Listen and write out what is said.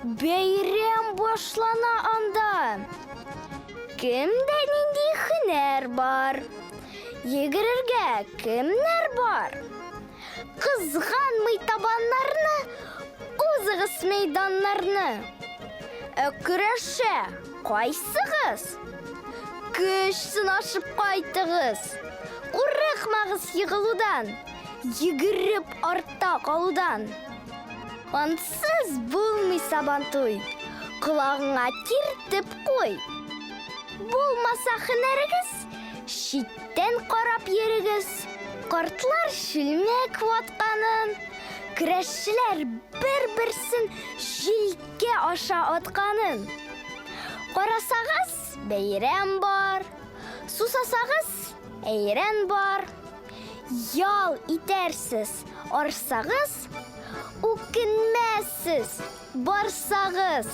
Бәйрәм башлана анда. Кемдә нинди һөнәр бар? Йөгерергә кемнәр бар? Кызганмый табаннарны, узыгыз мәйданнарны. Ә көрәшә кайсыгыз? Көч сынашып кайтыгыз. Курыкмагыз егылудан, йөгереп артта калудан. Ансыз булмый Сабантуй, колагыңа киртеп куй. Булмаса һөнәрегез, читтән карап йөрегез. Картлар чүлмәк ватканын, көрәшчеләр бер-берсен җилкә аша атканын. Карасагыз, бәйрәм бар, сусасагыз, әйрән бар. Ял итәрсез, арсагыз, үкенмәссез, барсагыз.